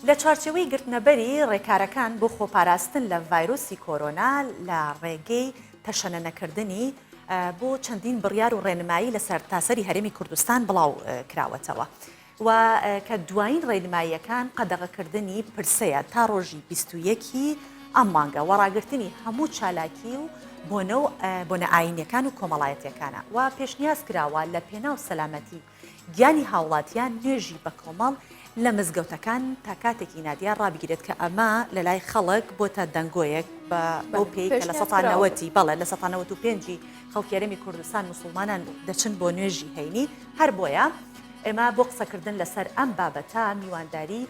لە چوارچێوەی گرتنەبەری ڕێکارەکان بۆ خۆپاراستن لە ڤایرۆسی کۆرۆنا لە ڕێگەی تەشەنە نەکردنی بۆ چەندین بڕیار و ڕێنمایی لە سەرتاسەری هەرێمی کوردستان بڵاو کراوەتەوە و کە دوایین ڕێنماییەکان قەدەغەکردنی پرسەیە تا ڕۆژی 21 ی ئەم مانگە و ڕاگرتنی هەموو چالاکی و بۆنە و بۆنە ئایینیەکان و کۆمەڵایەتیەکانە و پێشنیاز کراوە لە پێناو سەلامەتی گیانی هاوڵاتیان نوێژی بەکۆمەڵ لە مزگەوتەکان تا کاتێکی نادیار ڕابگیرێت کە ئەمە لەلای خەڵک بۆتە دەنگۆیەک بە بەو پێی کە لە سەتا نەوەتی بەڵێ لە سەتا نەوەت و پێنجی خەڵکی هەرێمی کوردستان موسڵمانان دەچن بۆ نوێژی هەینی هەر بۆیە ئێمە بۆ قسەکردن لەسەر ئەم بابەتە میوانداری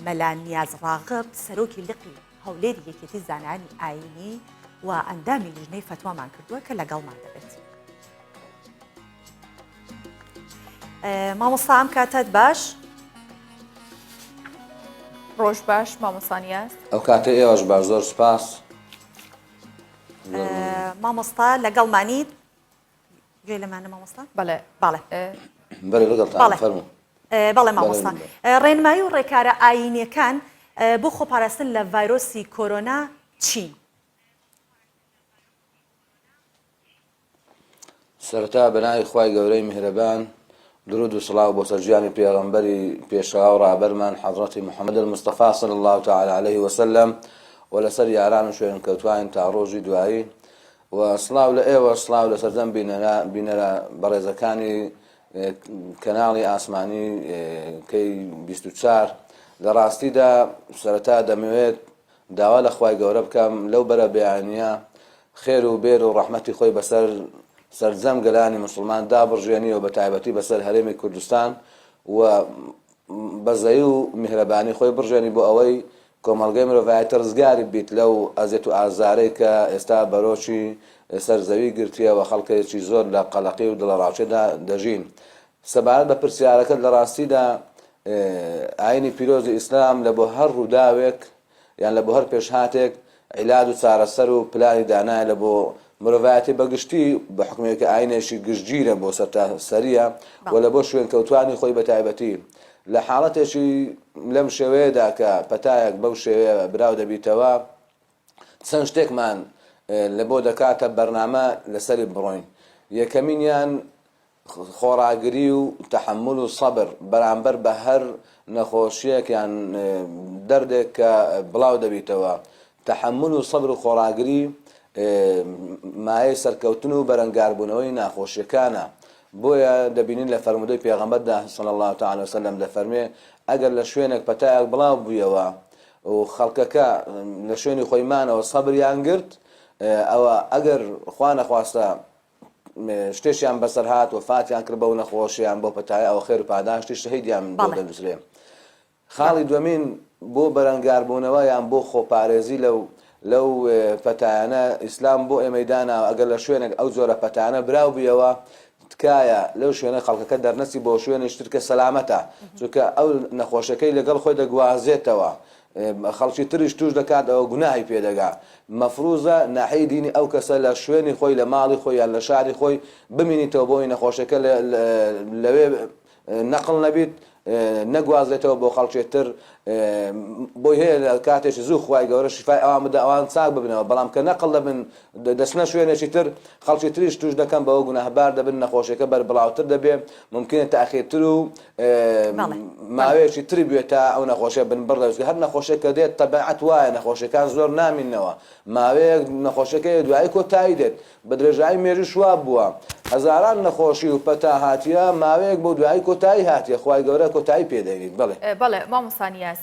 مەلا نیاز ڕاغب سەرۆکی لقی هەولێری یەکێتی زانایانی ئایینی و ئەندامی لیژنەی فەتوامان کردووە کە لەگەڵمان دەبێت. مامۆستا ئەم کاتەت باش ڕۆژ باش مامۆستا نیاز ئەو کاتە ئێوەش باش زۆر سپاس مامۆستا لەگەڵمانیت گوێ لەمانە مامۆستا بەڵێ بەڵێ بەڵێ لەگەڵتان بەڵێ. فەرموو بەڵێ مامۆستا بەڵێ. ڕێنمایی و ڕێکارە ئایینیەکان بۆ خۆپاراستن لە ڤایرۆسی کۆرۆنا چین؟ سەرەتا بە ناوی خوای گەورەی میهرەبان درود و سڵاو بۆ سەر گیانی پێغەمبەری پێشەوا و ڕابەرمان حەزرەتی محمد المصطفی صلی اللە تعالی علیه وسلم و لەسەر یاران و شوێنکەوتوانی تا ڕۆژی دوایی و سڵاو لە ئێوە سڵاو لە سەرجەم بینەرە بینەرە بەڕێزەکانی کەناڵی ئاسمانی کەی 24 لە ڕاستیدا سەرەتا دەمەوێت داوا لە خوای گەورە بکەم لەو بەرە بەیانیە خێر و بێر و ڕەحمەتی خۆی بەسەر سەرجەم گەلانی موسڵمان دابڕژێنی و بەتایبەتی بەسەر هەرێمی کوردستان و بەزەیی و میهرەبانی خۆی بڕژێنی بۆ ئەوەی کۆمەڵگەی مرۆڤایەتی ڕزگاری بیت لەو ئەزێت و ئازارەی کە ئێستا بەرۆکی سەر زەوی گرتیە و خەڵکێکی زۆر لە قەلەقی و دڵەڕاوکێدا دەژین. سەبارەت بە پرسیارەکەت لە ڕاستیدا ئاینی پیرۆزی ئیسلام لە بۆ هەر ڕووداوێک یان لە بۆ هەر پێشهاتێک عیلاج و چارەسەر و پلانی دانایە لە بۆ مرۆڤایەتی بە گشتی بە حوکمێک کە ئاینێکی گشتگیرە بۆ سەرتاسەریە و لە بۆ شوێنکەوتوانی خۆی بە تایبەتی لە حاڵەتێکی لەم شێوەیەدا کە پەتایەک بەو شێوەیە براو دەبیتەوە چەند شتێکمان لە بۆ دەکاتە بەرنامە لەسەری بڕۆین یەکەمینیان خۆڕاگری و تەحەمول و سەبر بەرامبەر بە هەر نەخۆشیەک یان دەردێک کە بڵاو دەبیتەوە، تەحەمول و سەبر و خۆڕاگری مایەی سەرکەوتن و بەرەنگاربوونەوەی ناخۆشیەکانە، بۆیە دەبینین لە فەرموودەی پێغەمبەردا صلی اللە تعالی وسلم دەفەرموێ ئەگەر لە شوێنێک پەتایەک بڵاو بوویەوە و خەڵکەکە لە شوێنی خۆی مانەوە سەبریان گرت ئەوە ئەگەر خوا نەخواستە شتێکیان بەسەر هات وەفاتیان کرد بەو نەخۆشیان بەو پەتایە ئەوە خێر و پاداشتی شەهیدیان بۆ بەڵێ. دەنووسرێ. خاڵی دووەمین بۆ بەرەنگاربوونەوە یان بۆ خۆپارێزی لەو لەو پەتایانە ئیسلام بۆ ئێمەی داناوە ئەگەر لە شوێنێک ئەو جۆرە پەتانە براو بوویەوە تکایە لەو شوێنە خەڵکەکە دەرنەچی بۆ شوێنێکی تر کە سەلامەتە چونکە ئەو نەخۆشەکەی لەگەڵ خۆی دەگوازێتەوە خەڵکی تریش توش دەکات ئەوە گوناهی پێ دەگا مەفروزە ناحیەی دینی ئەو کەسە لە شوێنی خۆی لە ماڵی خۆی یان لە شاری خۆی بمینیتەوە بۆی نەخۆشەکە لەوێ نەقڵ نەبیت نەگوازرێتەوە بۆ خەڵکی تر بۆی هەیە لە کاتێکی زوو خوای گەورە شیفای ئەوان بدا ئەوان چاک ببنەوە بەڵام کە نەقڵ دەبن دەچنە شوێنێکی تر خەڵکی تریش توش دەکەن بەوە گوناهبار دەبن نەخۆشیەکە بەربڵاوتر دەبێ مومکینە تاخیرتر و ماوەیەکی تری بوێت تا ئەو نەخۆشیە بنبڕ دەبێت چونکە هەر نەخۆشیەک کە دێت تەبعەت وایە نەخۆشیەکان زۆر نامیننەوە ماوەیەک نەخۆشیەکەی دوایی کۆتایی دێت بە درێژایی مێژووش وا بووە هەزاران نەخۆشی و پەتا هاتیە ماوەیەک بۆ دوایی کۆتایی هاتیە خوای گەورە کۆتایی پێ دێنیت بەڵێ. بەڵێ مامۆستا نیاز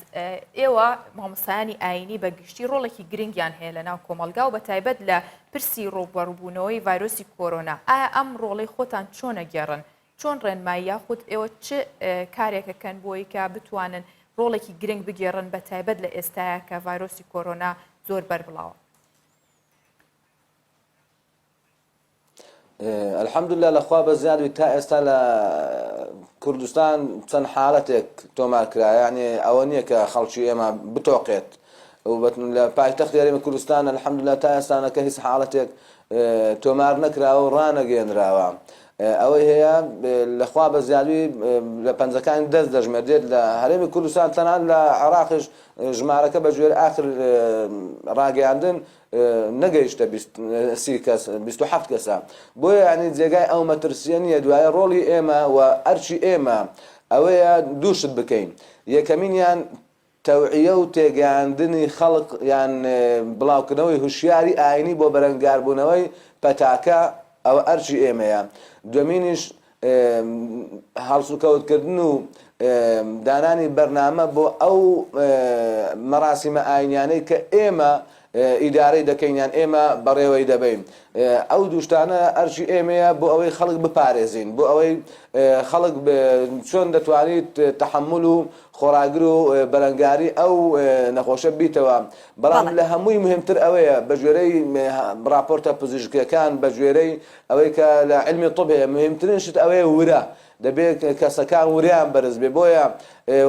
ئێوە مامۆستایانی ئایینی بە گشتی ڕۆڵێکی گرنگیان هەیە لە ناو کۆمەڵگا و بە تایبەت لە پرسی ڕووبەڕووبوونەوەی ڤایرۆسی کۆرۆنا ئایا ئەم ڕۆڵەی خۆتان چۆن ئەگێڕن چۆن ڕێنمایی یاخود ئێوە چ کارێک ئەکەن بۆی کە بتوانن ڕۆڵێکی گرنگ بگێڕن بە تایبەت لە ئێستایا کە ڤایرۆسی کۆرۆنا زۆر بەربڵاوە؟ الحمدللە لە خوا بەزیاد بی تا ئێستا لە کوردستان چەند حالەتێک تۆمار کرا یعنی ئەوە نییە کە خەڵکی ئێمە بتۆقێت. لە پایتەختی هەرێمی کوردستان الحمدللە تا ئێستانەکە هیچ حاڵەتێک تۆمار نەکراوە و ڕانەگەیەنراوە. ئەوەی هەیە لە خوا بە زیادوی لە پەنجەکانی دەست دەژمێردرێت لە هەرێمی کوردستان تەنانەت لە عێراقیش ژمارەکە بە گوێرەی ئاخر ڕاگەیاندن نەگەیشتە 30 کەس 27 کەسە بۆیە یانی جێگای ئەو مەترسیە نییە دوایە ڕۆڵی ئێمە و ئەرکی ئێمە ئەوەیە دوو شت بکەین یەکەمینیان تەوعیە و تێگەیاندنی خەڵک یان بڵاوکردنەوەی هوشیاری ئاینی بۆ بەرەنگاربوونەوەی پەتاکە ئەوە ئەرکی ئێمەیە، دووەمینیش هەڵسوکەوتکردن و دانانی بەرنامە بۆ ئەو مەراسیمە ئاینیانەی کە ئێمە ئیدارەی دەکەین یان ئێمە بەڕێوەی دەبەین. ئەو دوو شتانە ئەرکی ئێمەیە بۆ ئەوەی خەڵک بپارێزین، بۆ ئەوەی خەڵک چۆن دەتوانیت تەحەمول و خۆڕاگر و بەرەنگاری ئەو نەخۆشە بیتەوە. بەڵام لە هەمووی موهیمتر ئەوەیە بە گوێرەی ڕاپۆرتە پزیشکیەکان، بە گوێرەی ئەوەی کە لە عیلمی طب هەیە، موهیمترین شت ئەوەیە ورە. دەبێت کەسەکان وریان بەرز بێ بۆیە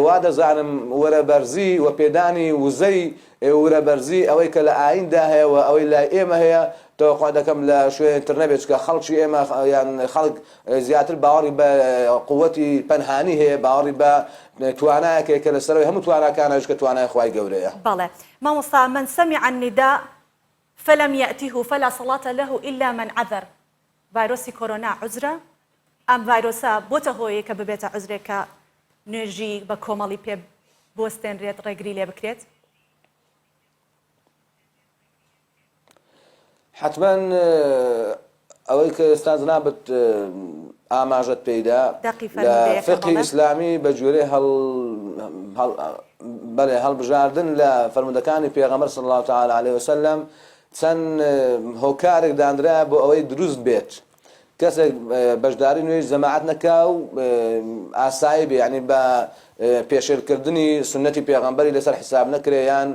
وا دەزانم ورە بەرزی و پێدانی وزەی ورە بەرزی ئەوەی کە لە ئاییندا هەیە و ئەوەی لای ئێمە هەیە تەوەقوع دەکەم لە شوێنی تر نەبێت چونکە خەڵکی ئێمە یان خەڵک زیاتر باوەڕی بە قوتی پەنهانی هەیە باوەڕی بە توانایەک هەیە کە لە سەرەوەی هەموو تواناکانە ئەویش کە توانای خوای گەورەیە. بەڵێ مامۆستا من سمع النداء فلم یأته فلا صلاة له الا من عذر ڤایرۆسی کۆرۆنا عوزرە؟ ئەم ڤایرۆسە بۆتە هۆیەی کە ببێتە عوزرێک کە نوێژی بە کۆمەڵی پێ بوەستێنرێت ڕێگری لێ بکرێت؟ حەتمەن ئەوەی کە ئێستا جنابت ئاماژەت پێیدا دەقی لە فەرموودەیەکە فقهی بەڵێ. ئیسلامی بە گوێرەی هەڵ هەڵ بەڵێ هەڵبژاردن لە فەرموودەکانی پێغەمبەر صلی اللە تعالی علیه وسلم چەند هۆکارێک دانرایە بۆ ئەوەی دروست بێت کەسێک بەشداری نوێژی جەماعەت نەکا و ئاسایی بێ یانی بە پێشێلکردنی سوننەتی پێغەمبەری لەسەر حیساب نەکرێ یان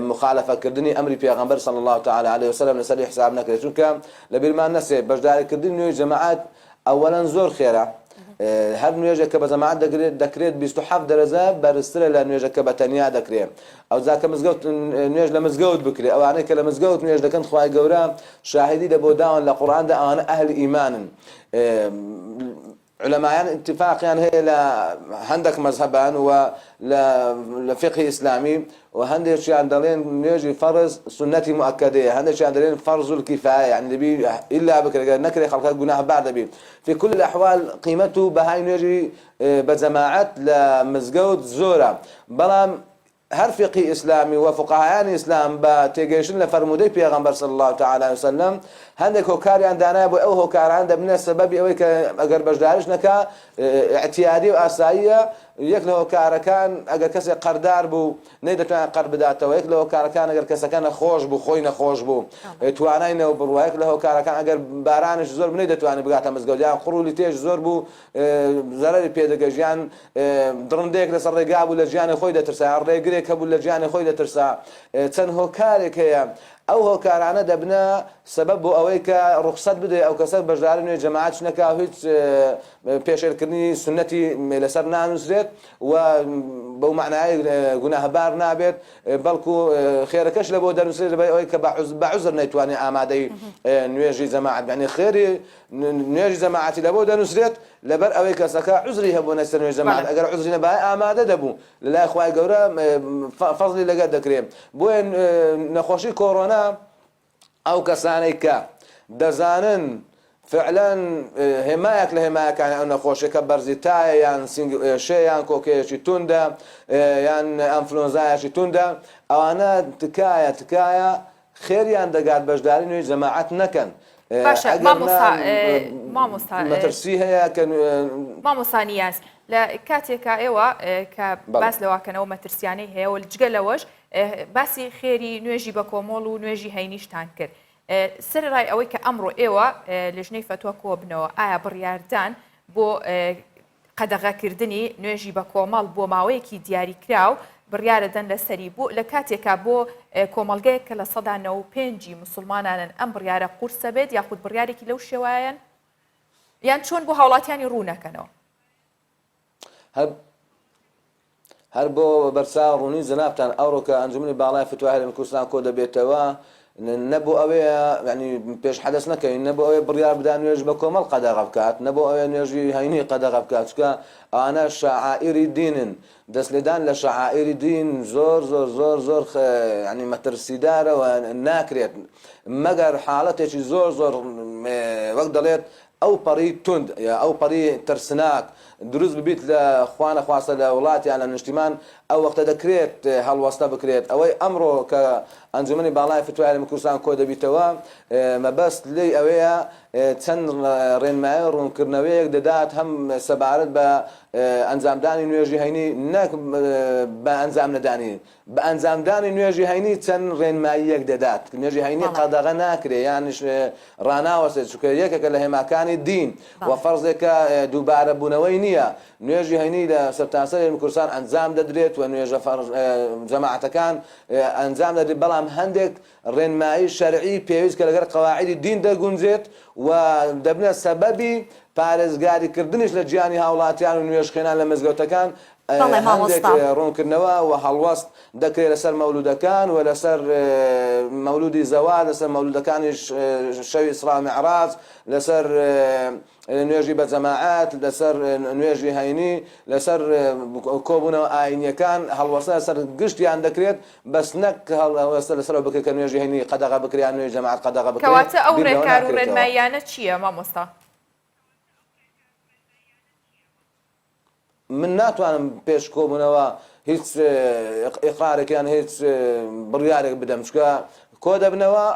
مخالەفەکردنی ئەمری پێغەمبەر صلی اللە تعالی علیه وسلم لەسەری حیساب نەکرێ چونکە لەبیرمان نەچێ بەشداریکردنی نوێژی جەماعەت ئەوەلەن زۆر خێرە هەر نوێژێک کە بە جەماعەت دەکرێت دەکرێت 27 دەرەجە بەرزترە لە نوێژێک کە بە تەنیا دەکرێت ئەوجا کە مزگەوت نوێژ لە مزگەوت بکرێت ئەوانەی کە لە مزگەوت نوێژ دەکەن خوای گەورە شاهیدی لە بۆ داون لە قورئاندا ئەوانە ئەهلی ئیمانن علەمایان اتفاقیان هەیە لە هەندێک مەزهەبان و لە فقهی ئیسلامی و هەندێکیان دەڵێن نوێژی فەرز سوننەتی موئەکەدەیە هەندێکیان دەلێن فەرز الکفایە یعنی دەبی ئیلا بکرێت گەر نەکرێت خەڵکە گوناهبار دەبی فی کل الاحوال قیمەت و بەهای نوێژی بە جەماعەت لە مزگەوت زۆرە بەڵام هەر فیقهی ئیسلامی و فوقەهایانی ئیسلام بە تێگەیشتن لە فەرموودەی پێغەمبەر صلی اللە تعالی علیه وسلم هەندێک هۆکاریان دانایە بۆ ئەو هۆکارانە دەبنە سەبەبی ئەوەی کە ئەگەر بەشداریش نەکا ئیعتیادی و ئاساییە یەک لە هۆکارەکان ئەگەر کەسێک قەردار بوو نەیدەتوانی قەرد بداتەوە یەک لە هۆکارەکان ئەگەر کەسەکە نەخۆش بوو خۆی نەخۆش بوو توانای نەبوو بڕوا یەک لە هۆکارەکان ئەگەر بارانیش زۆر بوو نەیدەتوانی بگاتە مزگەوت یان قوڕ و لیتێش زۆر بوو زەرەری پێدەگەشت یان دڕندەیەک لەسەر ڕێگا بوو لە گیانی خۆی دەترسا یان ڕێگرێک هەبوو لە گیانی خۆی دەترسا چەند هۆکارێک هەیە ئەو هۆکارانە دەبنە سەبەب بۆ ئەوەی کە ڕوخسەت بدرێت ئەو کەسە بەشداری نوێژی جەماعەتیش نەکا و هیچ پێشێلکردنی سوننەتی لەسەر نانووسرێت و بەو مەعنایەی گوناهبار نابێت بەڵکو خێرەکەش لەبۆ دەنووسرێت لەبەر ئەوەی کە بە عوزر نەیتوانی ئامادەی نوێژی جەماعەت بێت یانی خێری نوێژی جەماعەتی لەبۆ دەنووسرێت لەبەر ئەوەی کەسەکە عوزری هەبوو نەچتە نوێژی جەماعەت ئەگەر عوزری نەبایە ئامادە دەبوو لەلای خوای گەورە فەزڵی لەگەر دەکرێ بۆیە نەخۆشی کۆڕۆنا ئەو کەسانەی کە دەزانن فعلا هێمایەک لە هێمایەکانی ئەو نەخۆشیەکە بەرزی تایە یان سینگ ئێشێ یان کۆکەیەکی توندە یان ئەنفلۆنزایەکی توندە ئەوانە تکایە تکایە خێریان دەگات بەشداری نوێی جەماعەت نەکەن باشە ئەگەر نا مامۆستا مامۆستا مەترسی هەیە کە مامۆستا نیاز لە کاتێکا ئێوە کە بەڵێ. باس لەواکەنەوە مەترسیانەی هەیە و جگە لەوەش باسی خێری نوێژی بە کۆمۆڵ و نوێژی هەینیشتان کرد سەرەڕای ئەوەی کە ئەمڕۆ ئێوە لیژنەی فەتوا کۆبنەوە ئایا بڕیاردان بۆ قەدەغەکردنی نوێژی بەکۆمەڵ بۆ ماوەیەکی دیاریکراو بڕیارەدەن لەسەری بۆ لە کاتێکا بۆ کۆمەڵگەیەک کە 95% ی مسوڵمانانن ئەم بڕیارە قورسە بێت یاخود بڕیارێکی لەو شێوایەن یان چۆن بۆ هاوڵاتیانی ڕوونەکەنەوە؟ هەر. هەر بۆ بەرچاو ڕوونی جەنابتان ئەوڕۆ کە ئەنجومەنی باڵای فتوای هەرێمی کوردستان کۆ دەبێتەوە نە بۆ ئەوەیە یانی پێش حەدەس نەکەوین نە بۆ ئەوەیە بڕیار بدا نوێژ بە کۆمەڵ قەدەغە بکات نە بۆ ئەوەیە نوێژی هەینی قەدەغە بکات چونکە ئەوانە شەعائیری دینن دەست لێدان لە شەعائیری دین زۆر زۆر زۆر زۆر یانی مەترسیدارە و ناکرێت مەگەر حاڵەتێکی زۆر زۆر وەک دەڵێت ئەو پەڕی توند یا ئەو پەڕی ترسناک دروست ببیت لە خوانەخواستە لە وڵات یان لە نیشتیمان ئەو وەختە دەکرێت هەڵوەستە بکرێت ئەوەی ئەمڕۆ کە ئەنجومەنی باڵای فتوای هەرێمی کوردستان کۆدەبیتەوە مەبەست لێی ئەوەیە چەند ڕێنمایی و ڕوونکردنەوەیەک دەدات هەم سەبارەت بە ئەنجامدانی نوێژی هەینی نەک بە ئەنجام نەدانی بە ئەنجامدانی نوێژی هەینی چەند ڕێنماییەک دەدات، نوێژی هەینی قەدەغە ناکرێ یانیش ڕاناوەستێت چونکە یەکێکە لە هێماکانی دین و فەرزێکە دووبارە بوونەوەی نییە، نوێژی هەینی لە سەرتاسەری هەرێمی کوردستان ئەنجام دەدرێت و نوێژە جەماعەتەکان ئەنجام دەدرێت، بەڵام هەندێک ڕێنمایی شەرعی پێویست کە لەگەڵ قەواعیدی دین دەگونجێت و دەبنە سەبەبی پارێزگاری کردنیش لە گیانی هاوڵاتیان و نوێژ خوێنان لە مزگەوتەکان بەڵێ هەندێک مامۆستا. ڕوونکردنەوە و هەڵوەست دەکرێت لەسەر مەولودەکان و لەسەر مەولودی زەواج لەسەر مەولودەکانی شەوی ئیسڕا و میعڕاج لەسەر نوێژی بە جەماعەت لەسەر نوێژی هەینی لەسەر کۆبوونەوە ئاینیەکان هەڵوەستە لەسەر گشتیان دەکرێت بەس نەک هەڵوەستە لەسەر ئەوە بکرێت کە نوێژی هەینی قەدەغە بکرێت یان نوێژی جەماعەت قەدەغە بکرێت کەواتە ئەو بیر لەوە ڕێکار و ناکرێتەوە. ڕێنماییانە چییە مامۆستا؟ من ناتوانم پێش کۆبوونەوە هیچ ئیقرارێک یان هیچ بڕیارێک بدەم چونکە کۆ دەبنەوە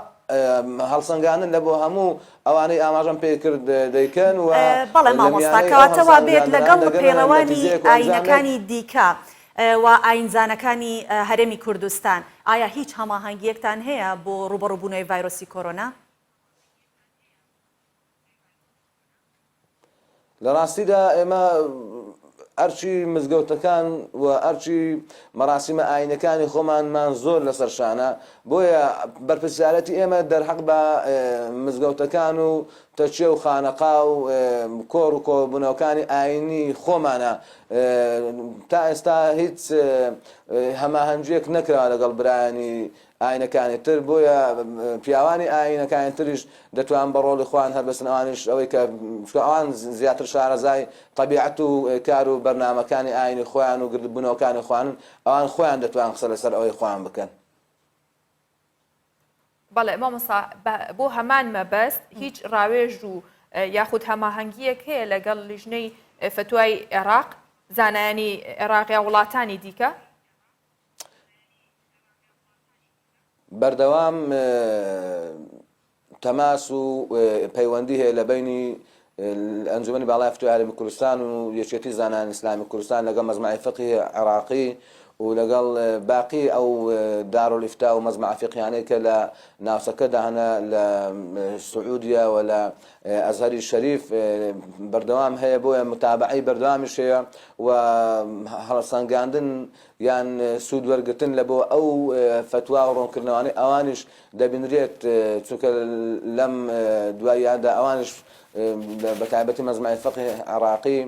هەڵسەنگاندن لە بۆ هەموو ئەوانەی ئاماژەم پێ کرد دەیکەن و بەڵێ لە مامۆستا میانەی ئەو کەواتە وا بێت هەڵسەنگاندنانە لەگەڵ دەگەنە پەیڕەوانی نەتیجەیەک و ئەنجامێک. ئایینەکانی دیکە و ئایینزانەکانی هەرێمی کوردستان ئایا هیچ هەماهەنگییەکتان هەیە بۆ ڕووبەڕووبوونەوەی ڤایرۆسی کۆرۆنا؟ لە ڕاستیدا ئێمە ئەرکی مزگەوتەکان و ئەرکی مەراسیمە ئاینەکانی خۆمانمان زۆر لەسەر شانە بۆیە بەرپرسیارەتی ئێمە دەرحەق بە مزگەوتەکان و تەکیە و خانەقا و کۆڕ و کۆبوونەوەکانی ئاینی خۆمانە تا ئێستا هیچ هەماهەنگیەک نەکراوە لەگەڵ برایانی ئاینەکانی تر بۆیە پیاوانی ئاینەکانی تریش دەتوان بە ڕۆڵی خۆیان هەربەسن ئەوانیش ئەوەی کە چونکە ئەوان زیاتر شارەزای تەبیعەت و کار و بەرنامەکانی ئاینی خۆیان و گردبوونەوەکانی خۆیانن ئەوان خۆیان دەتوان قسە لەسەر ئەوەی خۆیان بکەن. بەڵێ مامۆستا بۆ هەمان مەبەست هیچ ڕاوێژ و یاخود هەماهەنگییەک هەیە لەگەڵ لیژنەی فەتوای عێراق زانایانی عێراق یا وڵاتانی دیکە؟ بەردەوام تەماس و پەیوەندی هەیە لە بەینی ئەنجومەنی باڵای فتوای هەرێمی کوردستان و یەکێتی زانایان ئیسلامی کوردستان لەگەڵ مەجمەعی فقهی عێراقی و لەگەڵ باقی ئەو دارولئیفتا و مەجمەعە فیقهیانەی کە لە ناوچەکەدا هەنە لە سعودیە و لە ئەزهەری شەریف بەردەوام هەیە بۆیە متابەعەی بەردەوامیش هەیە و هەڵسەنگاندن یان سوود وەرگرتن لە بۆ ئەو فەتوا و ڕوونکردنەوانەی ئەوانیش دەبینرێت چونکە لەم دواییاندا ئەوانیش بە تایبەتی مەجمەعی فەقهی عێراقی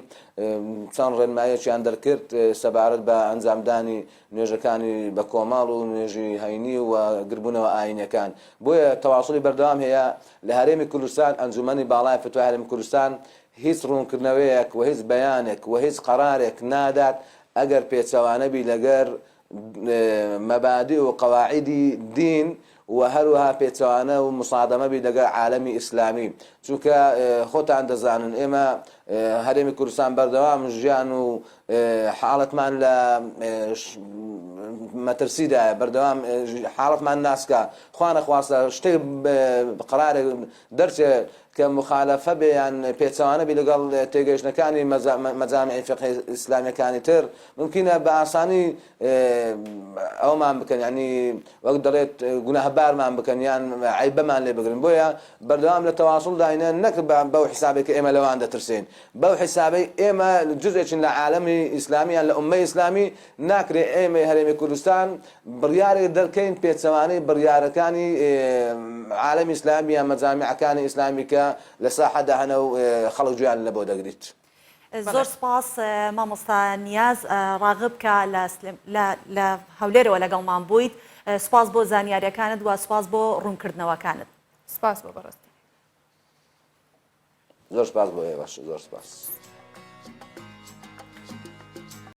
چەند ڕێنماییەکیان دەرکرد سەبارەت بە ئەنجامدانی نوێژەکانی بە کۆمەڵ و نوێژی هەینی و گربوونەوە ئایینیەکان بۆیە تەواسولی بەردەوام هەیە لە هەرێمی کوردستان ئەنجومەنی باڵای فتوای هەرێمی کوردستان هیچ ڕوونکردنەوەیەک و هیچ بەیانێک و هیچ قەرارێک نادات ئەگەر پێچەوانە بی لەگەر مەبادی و قەواعیدی دین و هەروەها پێچەوانە و مصادەمە بی لەگەر عالەمی ئیسلامی چونکە خۆتان دەزانن ئێمە هەرێمی کوردستان بەردەوام ژیان و حاڵەتمان لە مەترسیدایە بەردەوام حاڵەتمان ناسکە خوانەخواستە شتێک قەرارێک دەرچێ کە موخالەفە بێ یان پێچەوانە بی لەگەڵ تێگەیشتنەکانی مەجامعی فیقهی ئیسلامیەکانی تر مومکینە بە ئاسانی ئەومان بکەن یانی وەک دەڵێت گوناهبارمان بکەن یان عەیبەمان لێ بگرن بۆیە بەردەوام لە تەواسڵ داینە نەک بەو حیسابەی کە ئێمە لەوان دەترسین بەو حیسابەی ئێمە جزئێکین لە عالەمی ئیسلامی یان لە ئوممەی ئیسلامی ناکرێ ئێمەی هەرێمی کوردستان بڕیارێک دەرکەین پێچەوانەی بڕیارەکانی عالەمی ئیسلامی یان مەجامیعەکانی ئیسلامی کە لە ساحەدا هەنە و خەڵک گوێیان لە بۆ دەگریت. زۆر سپاس مامۆستا نیاز ڕاغب کە لە هەولێرەوە لەگەڵمان بوویت سپاس بۆ زانیاریەکانت و سپاس بۆ ڕوونکردنەوەکانت. سپاس بۆ بەڕێزتان. زۆر سپاس بۆ ئێوەش زۆر سپاس.